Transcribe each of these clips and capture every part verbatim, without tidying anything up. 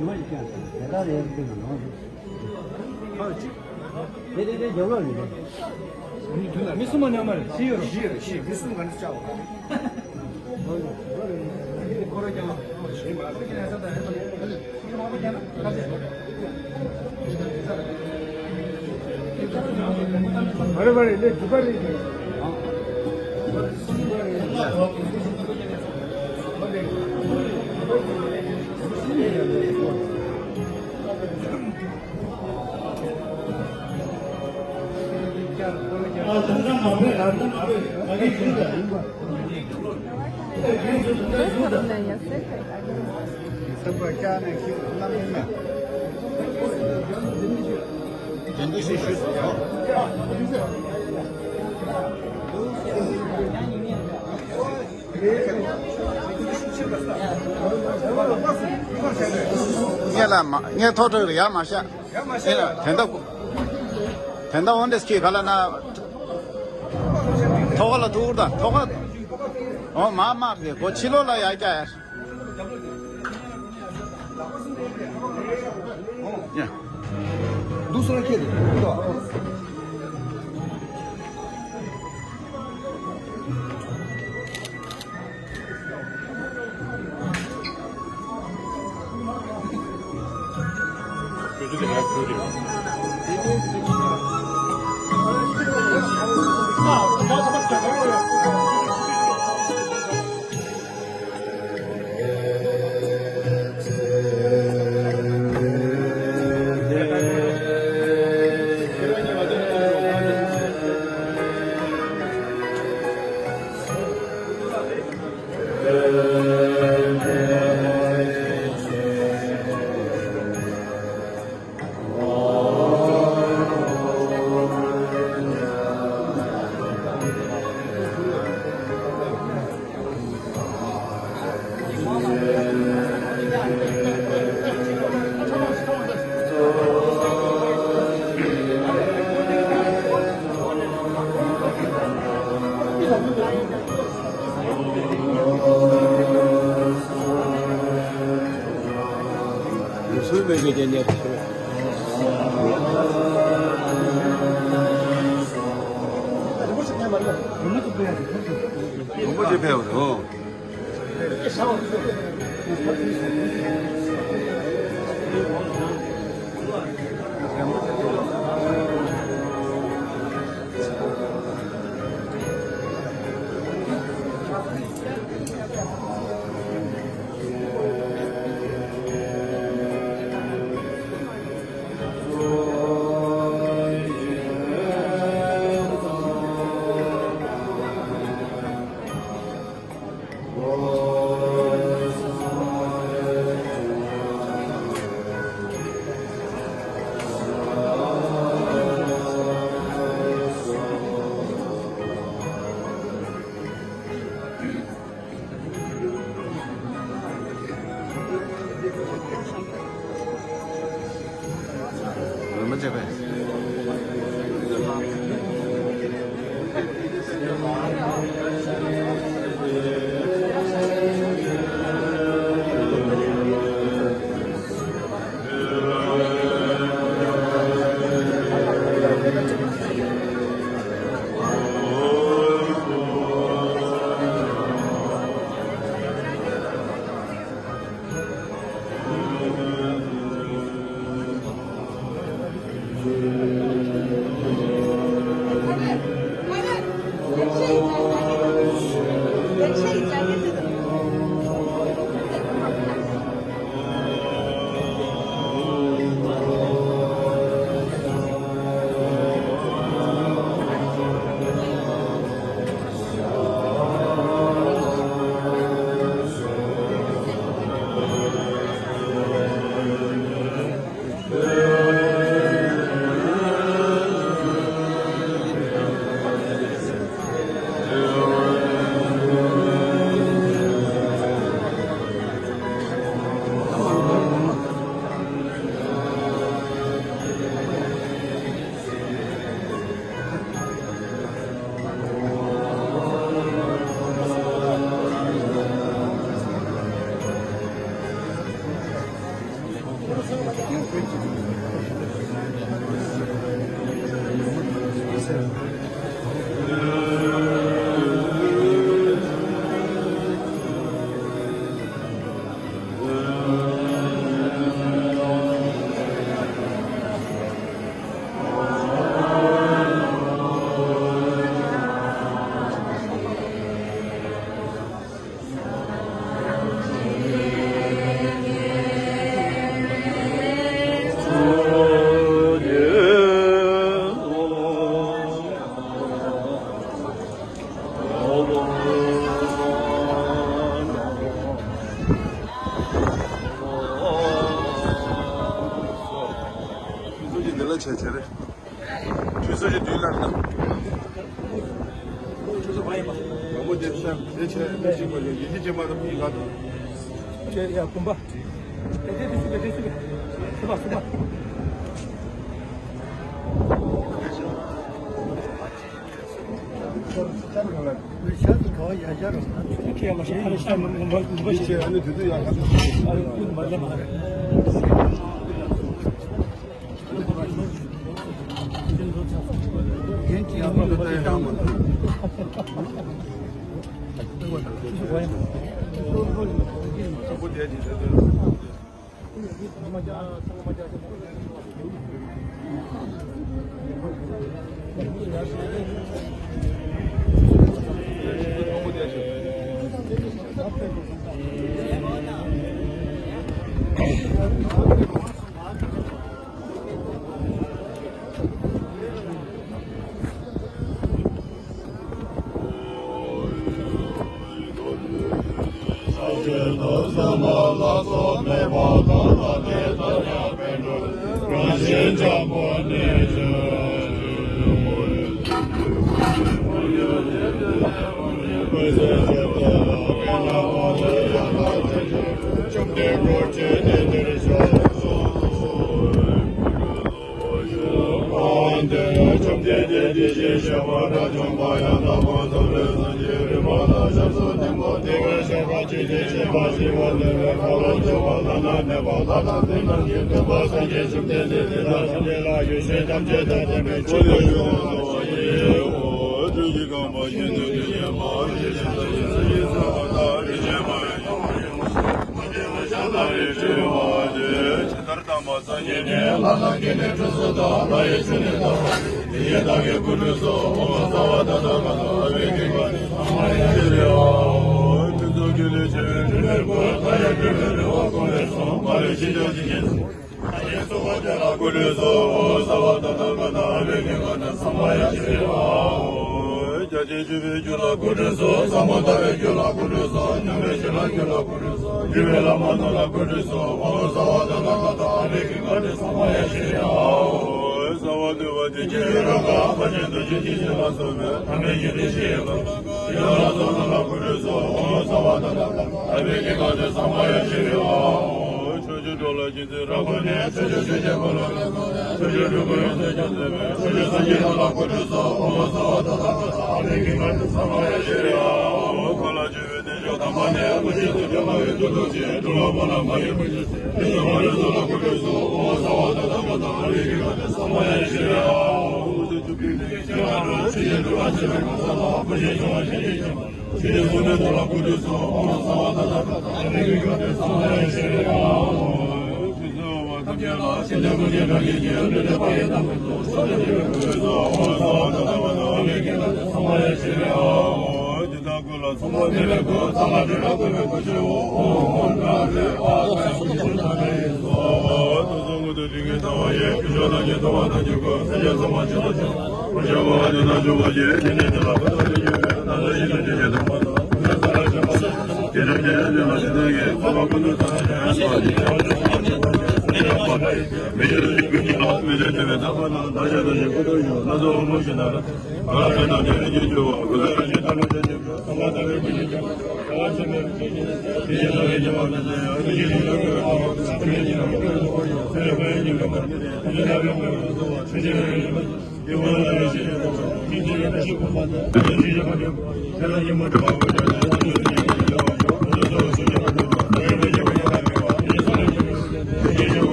མ་ཡིན་ཀྱང་དེ་ལྟར་ཡར་འདི་མ་ནོར། ཁ་ཅིག་དེ་དེ་དེ་རྒྱབ་ལོག་ཡིན་ཏེ། མི་གསུམ་མ་ཉམས་མ་རེད། ཤི་ཡོད་རོ། ཤི་ཡོད་ཤི། མི་གསུམ་ག་འདྲ་བཅའ་བ། ངས་ལ་མ་ངས་ཐོག་ཐོག་ཡར་མ་བཞག་དེ་འདྲ་དེ་འདྲ་འོན་ཏེ་སྐྱེས་ག་ལ་ན། ཐོག་ལ་ཐུག་དང་ཐོག་ཨོ་མ་མ་གི་གོ་ཕྱི་ལོགས་ལ་ཡར་རྒྱག་ཡ། འདུག་སེ་ཁྱེར་ཏེ་འདུག་ཚུལ་མེད་པའི་རྒྱལ་ཉེར་ཁྲི། རིན་པོ་ཆེ་ཕེབས་པ་རེད། ཆ་དེ་ཆ་དེ་ཅིག་པ་ཡོད་ཡིན་གྱི་ཅི་མ་རུ་ཕི་ག་དང་། ཡ་ཡ་གུམ་པ། དེ་དེ་དེ་སུ་ག་དེ་སུ་ག་སུ་བ་སུ་བ།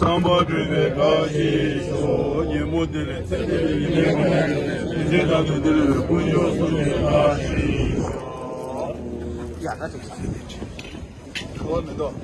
བསམ་པ་འགྲུབ་པའི་བཀྲ་ཤིས་ཤོག་ཉིན་མོ་འདི་ལས་ཚེ་འདི་ལས་ཉིན་མོ་འདི་ལས་ཚེ་འདི་ལས་ཀུན་འབྱུང་གསུམ་གྱི་བཀྲ་ཤིས་ཤོག་གྲོད་མི་འདུག་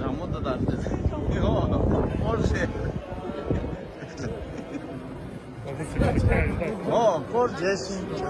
དྲང་མོ་འདི་ལྟར་འདི་ཡོ་ཧོར་ཞེས། ཨོ་ཧོར་རྒྱལ་ཞིང་།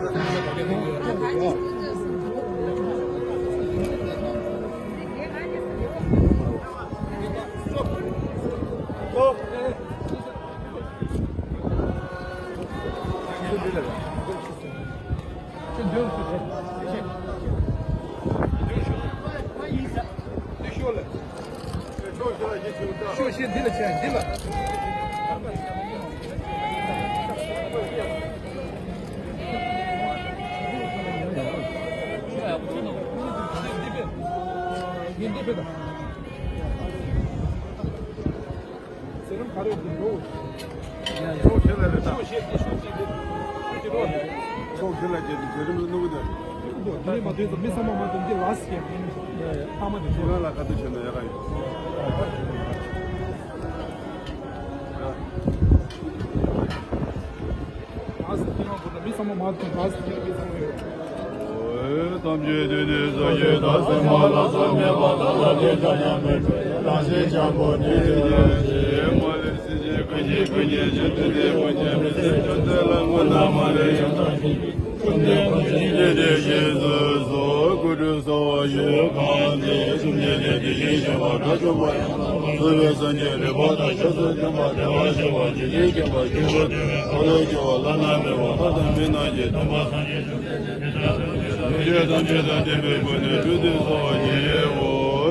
ཚོགས་ཆེ་ལ་རེད་ད། ཚོགས་ཆེ་ལ་རེད་ད། ཚོགས་ཆེ་ལ་རྒྱལ་དུ་རྒྱལ་རིམ་ལ་སྣུར་གི་འདུག་དེ་ནས་མ་ཐོན་ཚོ་མི་ཚང་མ་མ་ཐོན་གྱི་ལ་སི་ཀེམ་ཨ་མ་དེ་ཚོ་ང་ལ་ཁ་ཐུག་བྱས་ན་ཡག་ག་ཡོད། ཨ་ཟི་ཁྱེད་རང་ཁོ་ན་མི་ཚང་མ་མ་ཐོན་ཨ་ཟི་ཁྱེད་རང་མི་ཚང་མ་ཡོད། ཐམས་ཅད་དུས་ནས་སངས་རྒྱས་བདག་སེམས་མ་ལ་སོགས་མེད་པ་དག་ལ་དེ་ལྟར་ཡང་མི་འཕྲོད་རང་བཞིན་འཇམ་པོ་ནི་དེ་ལ་ཞེས་མ་ལུས་སྲིད་ཞིའི་ཀུན་གྱི་ཀུན་ཉོན་ཆེན་པོ་དེ་ཀུན་གྱི་མི་ཚེ་ཆུ་ཚོད་ལ་མངོན་ན་མ་ལུས་ཡང་དག་ཞིང་གི་བཅོམ་ལྡན་འཁོར་བཅས་བརྒྱད་དེ་ཞེས་སུ་གསོལ། སྐུ་ཁྲུས་གསོལ་བ་ཞུ་གང་དེ་བཅོམ་ལྡན་འདས་དེ་བཞིན་གཤེགས་པ་དགྲ་བཅོམ་པ་ཡང་དག་པར་རྫོགས་པའི་སངས་རྒྱས་རིག་པ་དང་ཞབས་སུ་ལྡན་པ་བདེ་བར་གཤེགས་པ་འཇིག་རྟེན་མཁྱེན་པ་སྐྱེས་བུ་དེ་བས་འཁོར་ལོས་སྒྱུར་བ་བླ་ན་མེད་པ་ལྷ་དང་མི་རྣམས་ཀྱི་སྟོན་པ་སངས་རྒྱས་བཅོམ་ལྡན་འདས་ཐམས་ཅད་དང་ལྡན་པའི་སྐུ་ནི་ཁྲུས་ཏེ་གསོལ་བ་ཞུའོ།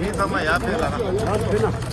མི་ཚང་མ་ཡར་ཕེབས་ལ།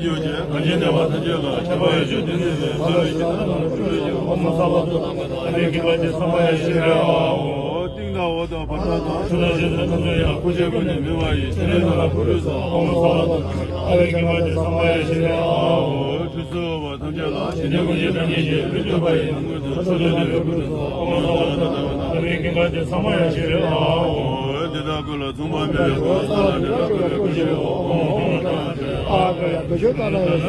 རྒྱུ་ཅན། གང་ཞིག་བདེ་བ་ཐམས་ཅད་ལ། ཁྱབ་པ་ཡེ་ཤེས་ལྡན་ནི་ལས། ཐར་པའི་གཞི་རྣམས་ལ་ཕུལ་བྱའོ། ཨོཾ་སྭ་བྷཱ་ཏ། ཨ་ནི་མཁྱེན་པ་ཅན་ཚངས་པ་ཡེ་ཤེས་ལས། ཨ་འོ། སྟེང་དང་འོག་དང་བར་དང་། ཕྱོགས་དང་ཕྱི་དང་ཐམས་ཅད་ཡང་། སྐུ་ཆེན་ཀུན་ནས་འབུལ་བ་ཡི། ཕྲིན་ལས་རྣམས་ལ་ཕུལ་དུ་གསོལ། ཨོཾ་སྭ་བྷཱ་ཏ། ཨ་ནི་མཁྱེན་པ་ཅན་ཚངས་པ་ཡེ་ཤེས་ལས། ཨ་འོ། ཁྲུས་གསོལ་བ་ཐམས་ཅད་ལ། ཞི་གནས་ཀུན་གྱི་བདག་ཉིད་ཀྱིས། ལུས་བཀོད་པ་ཡི་ནང་ངོས་སུ། མཆོག་ཏུ་གཏུགས་པའི་སྐུ་ལུས་སྩོལ། ཨོཾ་སྭ་བྷཱ་ཏ། ཨ་ནི་མཁྱེན་པ་ཅན་ཚངས་པ་ཡེ་ཤེས་ལས། ཨ་འོ། འདི་དག་ཀུན་ལ་མཚུངས་པ་མེད་པའི་སྐུ། ས་ལ་འདི་དག་ཀུན་ལ་སྐུ་ཞེས་པའོ། ཨོཾ་ཨཱཿཧཱུྃ་ཏ་ཨ་ཏི། ཨ་ག་ཡ་ག་ཤོ་ཏ་ན་ཡ་སོ།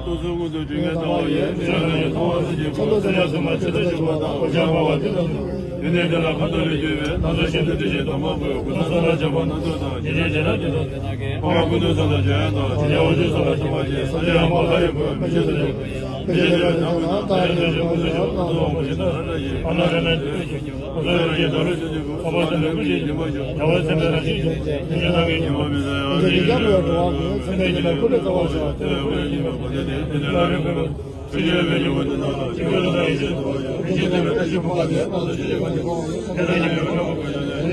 སྟོང་གསུམ་ཀུན་ཏུ་སྤྲིན་གྱི་ཟླ་བ་ཡིས། འདི་ཡི་རྣམ་ཤེས་མཐོང་བ་སེམས་ཀྱི་སྐུ། མཚན་ཡང་སྲིད་མ་ཇི་ལྟར་བཞུགས་པ་དང་། འོད་ཀྱང་འབར་བ་འདི་ལྟར་གསུངས། དེ་ནས་དེ་ལ་ཁ་དོག་ལས་གྱུར་པའི། སྣང་ཚུལ་ཤིན་ཏུ་འདྲེས་ཤིང་དོག་མོ་སྤུབས། སྐུ་གསུང་ཐུགས་ལ་སྦྱར་བ་སྣ་ཚོགས་དང་། ཉེར་སྦྱར་ཞལ་སྣ་བདུན་དང་ལྡན་ཅིང་། འཕགས་པ་ཀུན་ཏུ་བཟང་དང་འཇམ་དབྱངས་དང་། ཞི་བྱེད་དབང་ཕྱུག་སོགས་ལ་སོགས་པ་ཆོས་སུ་གསོལ། མི་ཕྱེད་དུ་ཡང་མ་ལྷ་ཡི་བུ། མི་ཕྱེད་དུ་ཡང་མཐའ་ཡས་ཀུན་ཏུ་སྐྱོང་། ཐུབ་དབང་པོ་ཆེ་དང་ལྷ་ཡི་བུ། ཨ་ནཱ་ལས་ནི་འདི་ལས་སྐྱེས་ཀྱང་། ཨོ་ཛ་ར་ཇི་ད་རུ་ཅི་ཏི་བུ། འཕགས་པ་སེམས་དཔའི་སྐུ་ཞེས་བགྱི་བ་ཡི། རྒྱལ་བ་སེམས་དཔའི་རང་བཞིན་ཅན། སེམས་ཅན་ཐམས་ཀྱི་ཉོན་མོངས་མི་གསལ་བའི། ཨ་ཏི་ཡིག་ཀྱང་མི་འོག་ཏུ་བ་ཀུན། སེམས་དཔའི་ཉི་མ་ཀུན་ལས་རྩ་བ་ཤར་བ། དེ་ལས་འོད་ཀྱི་ཉི་མ་བ་དན་ཏེ། དེ་ནས་ལྷ་རིགས་ཀུན་ལ། ཆོས་ཀྱི་འོད་ཀྱི་ངོ་བོ་ཏེ་ནཱ་ལ། ཆོས་ཀྱི་རིགས་ལ་ཡེ་ཤེས་འདུ་བ་ཡི། མི་ཤེས་ཏེ་བའི་བཀྲ་ཤིས་ཕོངས་པ་དེ། སྣང་ཚུལ་ཤེས་པའི་སྐུ་ནི་ཕོངས་པ་ཡིན། དེ་ལྟར་ཉི་མའི་འོད་ལྔ་པོ་ཀུན་ཀྱང་ནི། དེ་ནས་སེམས་ཅན་ཐམས་ཅད་ཀྱི་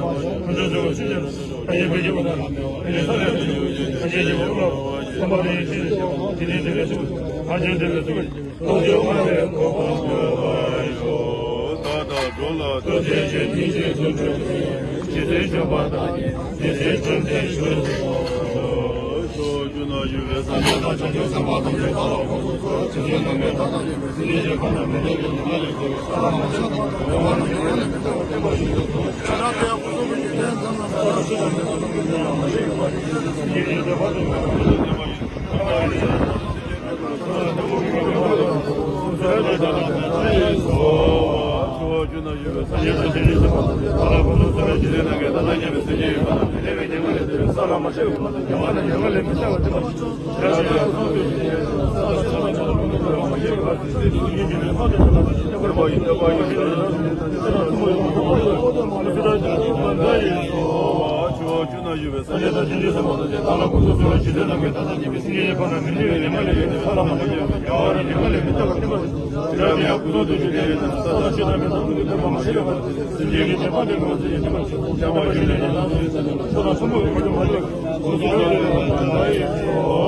ཁམས་གསུམ་འགྲོ་བ་ཆོས་ཅན། ཨ་ཡེ་བེ་ཇི་བ་དང་། དེ་ནས་ས་ལས་ཏེ་ཡོད་ཅེས། ཨ་ཇེ་ཇེ་བ་ཀློ། བསམ་པ་རེ་ཡེ་ཤེས་ཏེ། དེ་ནས་དེ་ལས་སུ། ཨ་ཇེ་དེ་ལས་སུ། ལོ་ཇོ་མ་རེ་གོ་བ་ཡོད་པ་ཡོད། ད་ལྟ་འགྲོ་ལ་ཐུགས་རྗེ་ཆེ། སྙིང་རྗེ་ཐུགས་རྗེ་ཆེ། ཇི་སྲིད་འབྱོན་པ་དག་གི་ཇི་སྲིད་བྱོན་ཏེ་བཞུགས་སོ། ཕྱོགས་བཅུ་ན་བཞུགས་པའི་སངས་རྒྱས་དང་བྱང་ཆུབ་སེམས་དཔའ་ཐམས་ཅད་ཀྱང་ལ་གོ་ཚུལ་ཚུལ་ཇི་སྲིད་སྣང་བའི་མཐའ་དག་ཉིད་ཀྱི་སེམས་ཅན་ཁམས་དང་མི་མཐུན་པའི་ཉོན་མོངས་ལས་གྲོལ་བའི་ས་ལ་མ་ཆགས་པ་དང་། འོད་དཔག་མེད་ཀྱི་དབྱིངས་ལས་མི་འདའ་བར་བརྟན་པར་བཞུགས་སོ།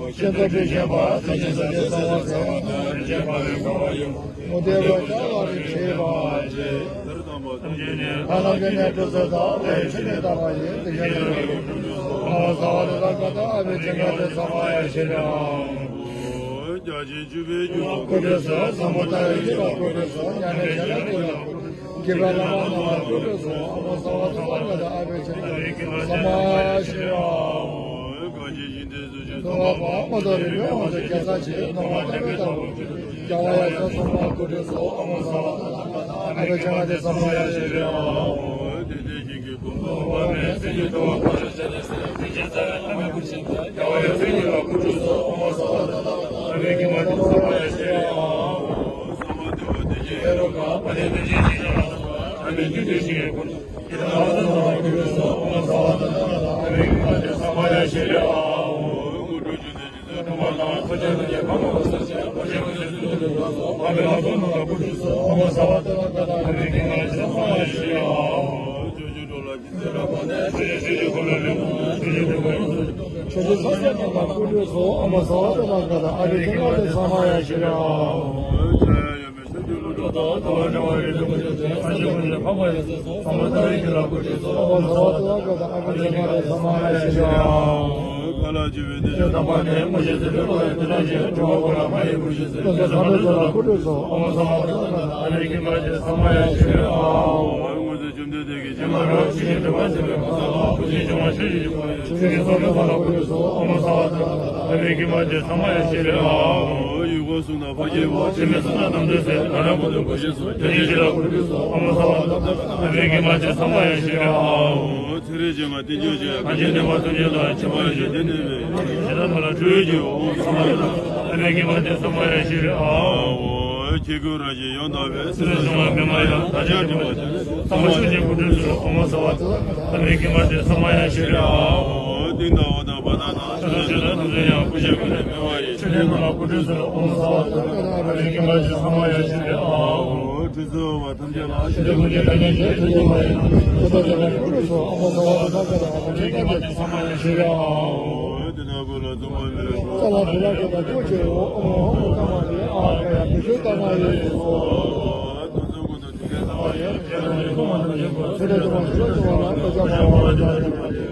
ཆོས་ཀྱི་གསང་བ་ཞེས། ཤེས་རབ་སྤྲུལ་པ་སངས་རྒྱས་སངས་རྒྱས་གསང་བ་གསང་བ་དང་རིན་ཆེན་འབར་བའི་ཁ་བ་ཡི། མུ་སྟེགས་པ་ལྕགས་ལ་རིགས་བྱེད་པ་ཞེས། ཐར་ལམ་གྱི་གནས་སྐབས་སུ་དག་པའི་ཆོས་ནི་དམ་པ་ཡིན། དེ་བཞིན་གཤེགས་པ་ལ་གསོལ་བ་འདེབས་པ། ཨ་བའི་ཆེ་མཁའ་འགྲོའི་ས་མ་ཡ་ཤེས་རབ། སྐུ་དྲིན་གསོལ། ཟབ་མོ་ལྟ་བའི་ཡིད་ལ་སྐུ་དྲིན་གསོལ། མཉམ་མེད་ཆེ་ལ་སྐུ་ལ་སྐུ། དགྱེས་པའི་བླ་མ་རྣམས་ལ་སྐུ་དྲིན་གསོལ། ཨོཾ་སརྦ་ཏི་ལ་ཀ་ཏ་ཨ་བའི་ཆེ་མཁའ་འགྲོའི་ས་མ་ཡ་ཤེས་རབ། གང་ཞིག་གཞན་དོན་སུ་ཞིག་མཐོང་བ་དང་། མ་རྟོགས་པའི་ངང་དུ་སྐྱེ་ས་ཞིག་མཐོང་བ་དང་། མི་རྟག་པ་རྒྱལ་བ་ཡབ་སྲས་གསུམ་ལ་སྐུ་དྲིན་གསོལ། ཨོཾ་སརྦ་ཏི་ལ་ཀ་ཏ་ཨ་བའི་ཆེ་མཁའ་འགྲོའི་ས་མ་ཡ་ཤེས་རབ། དེ་དེ་བཞིན་གཤེགས་པ་དཔག་མེད་སེང་གེ་ཕྲེང་བ་འཁོར་ལོ་བཅས་ལ་སྲས་དང་སྲས་མཆོག་རྩ་བའི་བླ་མའི་སྐུ་ཞིག་རྒྱལ་བ་ཡབ་སྲས་ཉིད་ལ་སྐུ་དྲིན་གསོལ། ཨོཾ་སརྦ་ཏི་ལ་ཀ་ཏ་ཨ་བའི་ཆེ་མཁའ་འགྲོའི་ས་མ་ཡ་ཤེས་རབ། གསང་བ་འདུས་པ་དེ་བཞིན་ཧེ་རུ་ཀ། དཔལ་ལྡན་དཔལ་ཆེན་ཞི་བྱང་ལ་སོགས་པ་ཐ་མལ་འདུས་ཏེ་ཞིང་ཁམས་ཀུན་ཏུ། ཡི་དམ་ལྷ་ཚོགས་རྣམས་ལ་སྐུ་དྲིན་གསོལ། ཨོཾ་སརྦ་ཏི་ལ་ཀ་ཏ་ཨ་བའི་ཆེ་མཁའ་འགྲོའི་ས་མ་ཡ་ཤེས་རབ། དངོས་གྲུབ་ཆོས་ཀྱི་རྗེ་བཙུན་སྒྲོལ་མ་དང་། ཐུགས་རྗེ་ཐུགས་རྗེ་ཕག་མོ་སོགས་ཀྱི་ཕོ་བྱད་ཀུན་ཏུ་སྤྱན་དྲངས་ཏེ་ཕ་མའི་ལྷ་ཚོགས་རྣམས་ལ་སྐུ་དྲིན་གསོལ། ཨོཾ་སརྦ་ཏི་ལ་ཀ་ཏ་ཨ་བའི་ཆེ་མཁའ་འགྲོའི་ས་མ་ཡ་ཤེས་རབ། ཆོས་ཀྱི་འགྲོ་ལ་ཆོས་ཀྱི་འཁོར་ལོ་ལས་སྐུ་ཆོས་ཀྱི་འཁོར་ལོ་ཆོས་ཀྱི་སངས་རྒྱས་རྣམས་ལ་སྐུ་དྲིན་གསོལ། ཨོཾ་སརྦ་ཏི་ལ་ཀ་ཏ་ཨ་བའི་ཆེ་མཁའ་འགྲོའི་ས་མ་ཡ་ཤེས་རབ། ཚེ་རིང་ཅན་མ་བསྟན་བཅོས་ཅན། གངས་ཅན་སྟོན་པ་སུམ་བརྒྱ་ལ། ཆེ་བ་ཡོད་ཅན་དེ་ནས་བས། ཞེ་སྡང་མ་ལ་སྤྲུལ་གྱི་འོ། ཨ་བའི་ཀྱེ་མ་དེ་ས་མ་ཡ་ཤེས་རབ། ཨ་འོ། ཁྱེད་སྐུ་རང་བཞིན་ཡོངས་དག་པའི། སྲིད་ལ་བྱུང་བ་མི་མ་ཡ། བདག་ཅག་འདྲེན་པ་དེ། ཚངས་པ་མཆོག་ཉིད་སྐུ་དྲིན་གསོལ། ཨོཾ་སརྦ་ཏི། ཨ་བའི་ཀྱེ་མ་དེ་ས་མ་ཡ་ཤེས་རབ། ཨ་འོ། སྟེང་དང་འོག་དང་བར་དང་ནང་། ཆོས་དང་ཆོས་དང་དུ་མཚོན་ཡང་། སྐུ་ཞབས་ཀུན་ནས་མི་བ་ཡི། ཆོས་ལྡན་ཀུན་ལ་སྐུ་དྲིན་གསོལ། ཨོཾ་སརྦ་ཏི། ཨ་བའི་ཀྱེ་མ་དེ་ས་མ་ཡ་ཤེས་རབ། ཨ་འོ། ཁྲུས་གསོལ་བ། ཐམས་ཅད་ལ། ཆོས་ཀུན་གྱི་ཐ་སྙད་བཞིན་དུ་སྟོན་པ་ཡིན་ན། ཐུབ་པ་ཐུབ་པའི་སྐུ་དྲིན་གསོལ། ཨོཾ་སརྦ་ཏི་ལ་ཀ་ཏ་ཨ་བའི་ཀྱེ་མ་དེ་ས་མ་ཡ་ཤེས་རབ། དེ་ན་ཀུན་ལ་བརྩོན་པ་མེད་པའི་ས་ལ་བུ་ལ་སྐྱེ་བ་སྐྱེ་བོ་ཆེའོ། ཨོཾ་ཧོ་མོ་ཀ་མ་ནི་ཨ་ཀ་ཡ་བི་ཤུ་ཀ་མ་ཡེ་སོ། ཆོས་དང་ཆོས་དང་ཆོས་དང་ལ་ཨོ་ཀ་མ་ནི་ཨ་ཀ་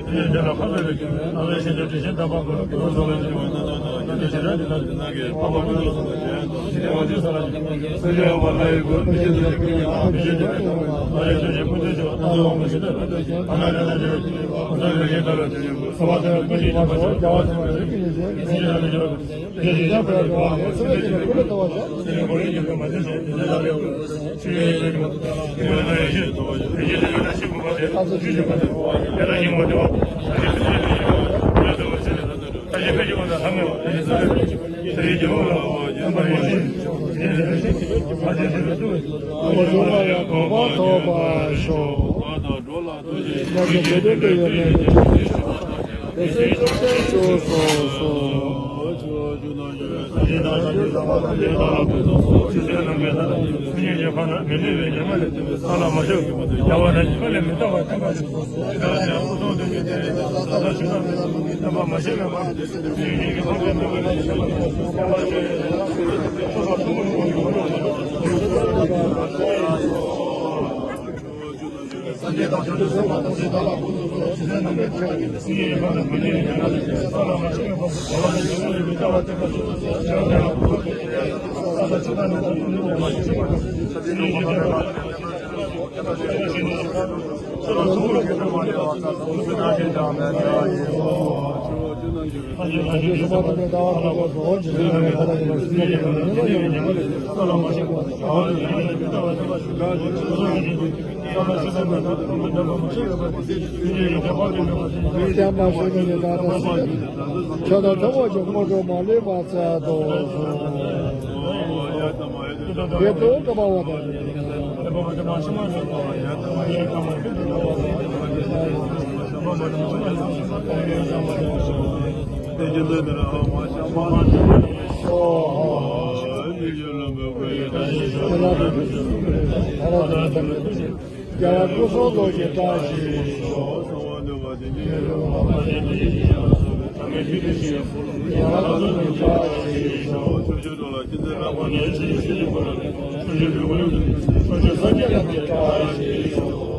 ཡ། དེ་ལ་ཁ་བའི་ལུགས་ཀྱི་ཨ་ལ་ཤིན་ཏུ་དྲི་ཞིམ་དམ་པ་ཀུན། ཀུན་ཏུ་བཟང་བའི་ཆོས་ཀྱི་དོན་དུ་ནི། ཞིང་དེ་ན་དེ་ན་དེ་ན་གི་འཕགས་པ་ཀུན་ཏུ་བཟང་བའི་ཆོས་ཡང་དང་། ཞིང་དེ་བ་དེ་ས་ལ་ཞིང་། སེམས་ཅན་ཡོངས་པ་ལྷ་ཡི་སྐུ། མི་ཤེས་ཚུལ་ལ་ཀུན་ནས་ཨ། མི་ཤེས་ཚུལ་ལ་ཀུན་ནས་ཨ། ལྷ་ཡི་ཆོས་ཀྱི་སྐུ་མཐོང་ཕྱིར། ཨ་ནི་འོག་མིན་སྲིད་མཐའི་སྐད་ཅིག་ཨ་ན་ལས་ལ་ལས་ལ་ལས་ལ། ཨ་ས་ལས་ལས་ལ་ལས་ལ། ས་བ་ཐལ་བའི་ཀུན་གྱི་ཡིད་མ་ཆེས་པ། རྒྱལ་བ་ཐམས་ཅད་ཀུན་གྱི་ཡིད་མ་ཆེས་པ། ཡེ་ཤེས་ལ་ལས་ལ་ལས་ལ། ཡེ་ཤེས་ལ་ལས་ལ། ཚུལ་ཁྲིམས་ཀྱི་ཀུན་ལས་ཐར་བར་བྱ། ཚུལ་ཁྲིམས་ཀྱི་ཀུན་ལས་ཉེས་པའི་མ་བྱིན་ཏོ། ཡེ་ཤེས་ལ་ལས་ལ་ལས་ལ། ཆོས་ཀྱི་ཡེ་ཤེས་ལ་ལས་ལ། ཡེ་ཤེས་ལ་ལས་ལ། ཆོས་ཀྱི་ཀུན་ལས་ཐར་བར་བྱ། ཡེ་ཤེས་ལ་ལས་ལ་ལས་ལ། ཆོས་ཀྱི་ཀུན་ལས་ཐར་བར་བྱ། ཡེ་ཤེས་ལ་ལས་ལ་ལས་ལ། ཆོས་ཀྱི་ཀུན་ལས་ཐར་བར་བྱ། ད་ཅི་ཕལ་ཆེར་དབང་དང་ཐ་མལ་པ། དེ་ནི་ས་རེ་དེ་རེ་རྒྱལ་བ་ལ་བ་ཡོན་པ་ཡོན་ཏན་ཞེས་དེ་ནི་ཕ་ཆེན་དེ་ལ་ཐུག་པའི་ཚོགས་ལ་བྱ་བ་ཡང་གོ་འཕང་ཐོབ་པར་ཤོག །ཡ་གི་བེ་དེ་ཏེ་ཡོ་མེ་དེ་ཚེ་བཅོམ་ལྡན་འབྱུང་སོང་སོ། ཁྱེད་དང་ཐུབ་པ་ཀྱི་དངོས་གྲུབ་མ་ལུས་པ་སྩལ་དུ་གསོལ། དེ་དུས་བཀའ་བར་དང་། རྒྱལ་བ་སྐུ་གསུང་ཐུགས་ཀྱི་བཀྲ་ཤིས་ཤོག། རྒྱལ་བ་སྐུ་གསུང་ཐུགས་ཀྱི་བཀྲ་ཤིས་ཤོག།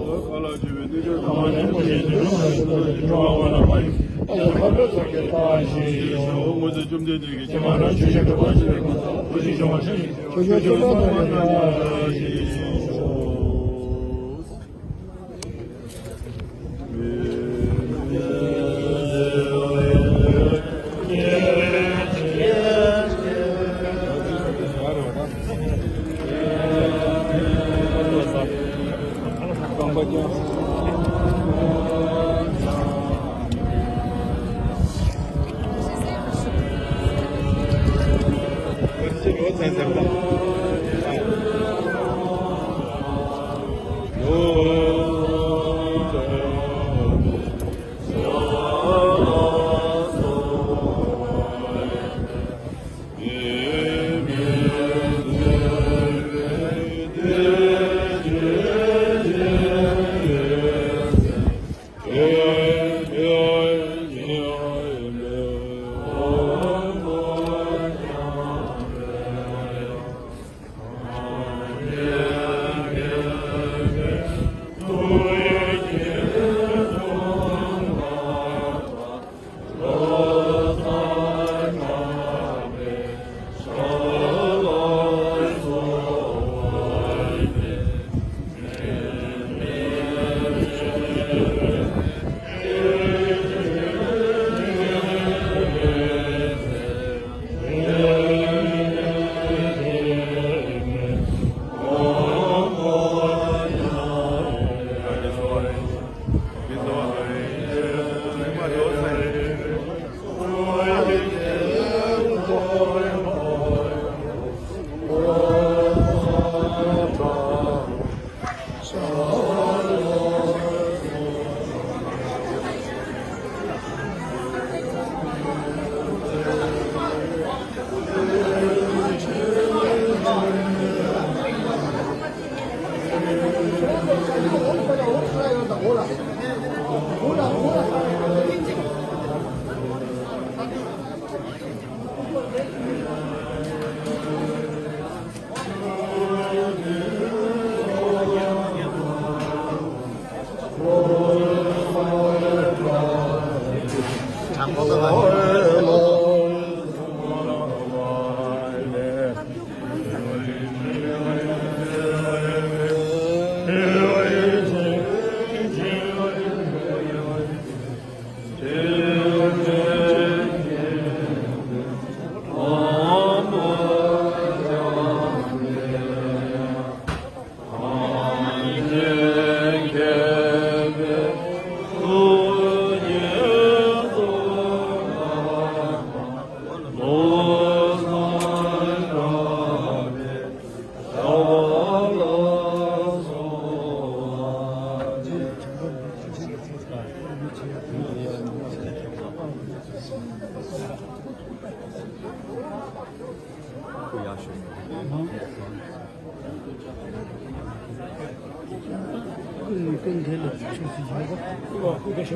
ཀུན་དེ་ལ་ཆུ་ཟིན་ཡོད་པ།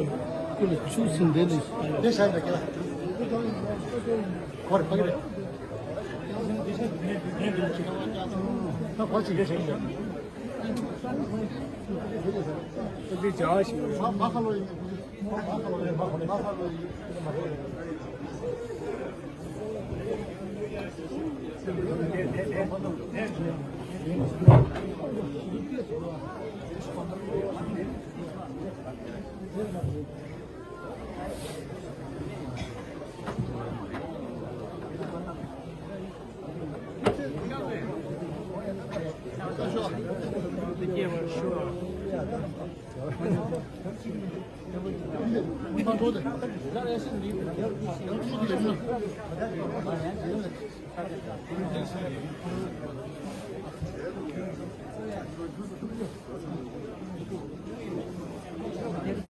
ཀུན་ལ་ཆུ་ཟིན་དེ་ལ། དེ་ཤར་བ་ཀྱ་ལ། གོ་རེ་ཕ་གི་རེད། ད་གོ་ཅི་གེ་ཤར་གྱི་རེད། འདི་བྱ་བ་ཞིག་རེད།